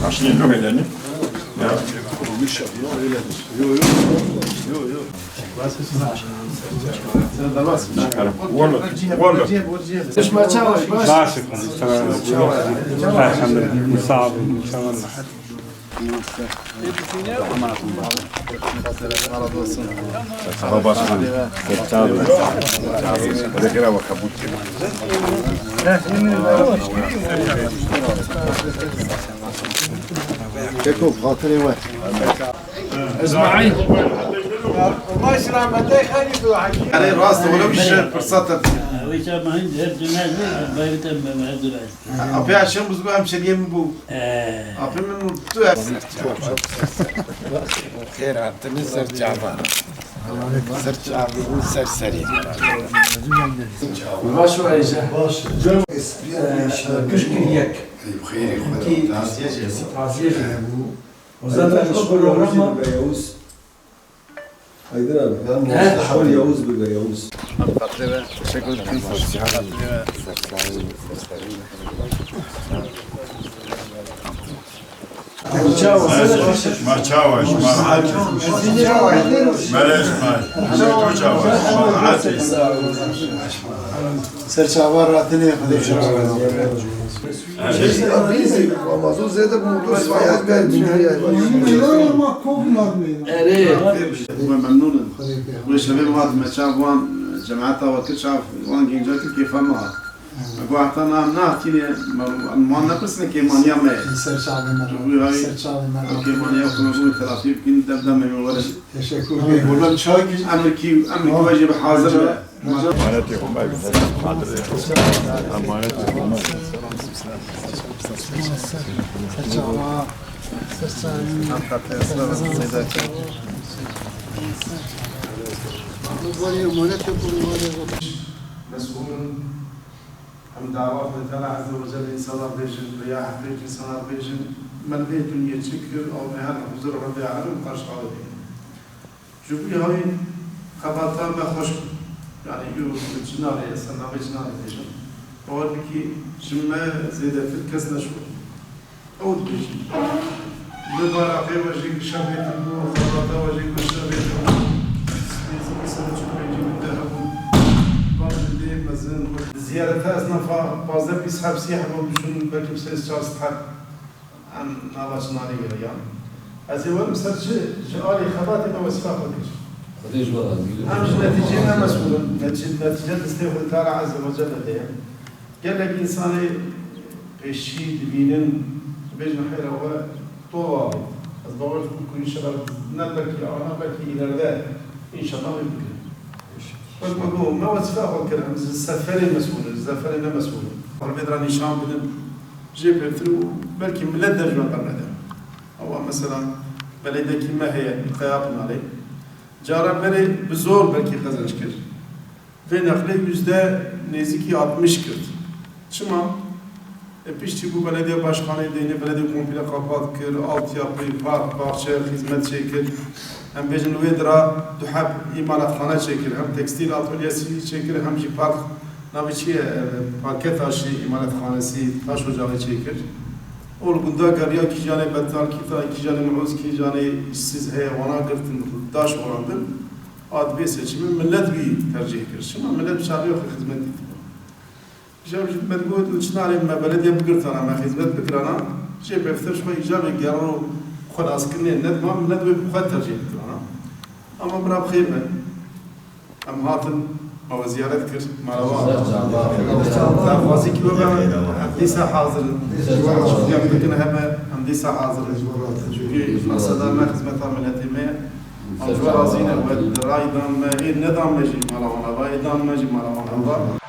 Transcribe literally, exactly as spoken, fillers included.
Aşkın yok edeni. Ya. Wallah, wallah. Baş, elhamdülillah. Sağ olun. Sağ ol başkanım. Sağ ol. Keko, xatirê we. Erê rast, wele wî şer firsat e. Wî şer me hîn her cumê bayram me me duray. Apê Aşem bû, hemşeriyê min bû. Ee. Apê min û tu. Xêr hatine ser çavan. Ser çavê min ser serê. Baş û Êje. Baş. Kişk yek. Xêrê xwe. Taziye jî. Taziye jî bû. O zaten bu programa Haydar abi, ben He? Mustafa Yavuz burada, Yavuz. Teşekkür ederim. Ma çawa, ma rahat. Meleş ma. Tu çawa, ma rahat. Ser çava rahatine, Xwedê çava. Amazon zêde bi motor sipayet ber bîne ya. Erê. Wê memnûn in. Wê şevê wan me çav wan cemaeta we kir çav wan genca kir kêfa me hat. Me got heta na, em nehatîne, em wan nepirsine kêmaniya me ye. Ser çavê me re. Wî hay Ser çavê me re. Kêmaniya xwe me bû telafî bikin, dem dem me were. Teşekkür ederim. Buradan çay ki. Emrikî, emrikî we jî bi hazir be. Emanetê xwe me bi ser. Emanetê xwe me. Mesûlin, em dawa Xwedê Teala Azze ve Celle însanan bêjin, riya hevpêk însanan bêjin, me li vê dinyê çi kir, ew me her huzur Rebbê Alemîn qarşî Xwedê bêjin. Ji bo wî hayî xebata me xweş bû. Yanî, ew ji navê, ez ser navê ji navê bêjim. Bawer bikî, ji me zêdetir kes neşwar. Ew dibêjin. Li Baraqê we jî gişa bêtir bû, xebata we jî gişa bêtir bû. Nêzîkî sed û çil pêncî min de hebû. Van dê mezin. Ziyareta esnafa pazdeh bîst heb sî heb û çûn, belkî bi sê çar sed heb. Em nava çinarê geriyan. Ez ê werim ser çi, ji alî xebatê me wezîfa xwe dikir. Xwedê ji we razî be. Em ji netîceyê ne mesûl in. Netî-, netîce destê Xwedê Teala Azze ve Celle de ye. Gelek însanê pêşî dibînin, dibêjin heyra we dua bê. Ez bawer dikim ku înşallah ne belkî ana, belkî îlerde înşallah wê bikin. Wek me got, me wezîfa xwe kir, em ji seferê mesûl in, ji seferê ne mesûl in. Xwe vê dira nîşan bidin. Jê pêvtir û belkî milet de ji we bernede. Ewa mesela belediyekî me heye li Qeyapınarê. Cara berê bi zor belkî qezenc kir. Vê nexlê yüzde nêzîkî altmış kir. Çima? E, piştî bû belediye başkanê deynê belediye komple kapat kir, altyapı, park, bahçe, xizmet çêkir. Em bêjin wê dira du heb îmalatxane çêkir, hem tekstîl atölyesî çêkir, hem jî park, navê çi ye, e, parke taşî îmalatxanesî, taş ocağı çêkir. Ol gunda geriya kîjanê betal, kîta-, kîjanê miûz, kîjanê îşsiz heye, wana girtin, daş orandin. A, di vê seçimê millet wî tercîh kir. Çima millet bi çavê xwe xizmet dîtibû. Îja ji me digot, û çi narê me belediye bigirtana, me xizmet bikirana, jê pêvtir ji xwe îja vê gero xwe naskirinê nedima, millet wê bi xwe tercîh bikirana. Ama bira bi xêr be. Em hatin, me we ziyaret kir, me re wan. Daxwazî ki we be, em dîsa hazir in. Em bikin hebe, em dîsa hazir in. Çünkü meqseda me xizmeta miletê me ye. Em ji we razî ne, we di rayî dan me, ê nedan me jî mala wan ava, ê dan me jî mala wan ava.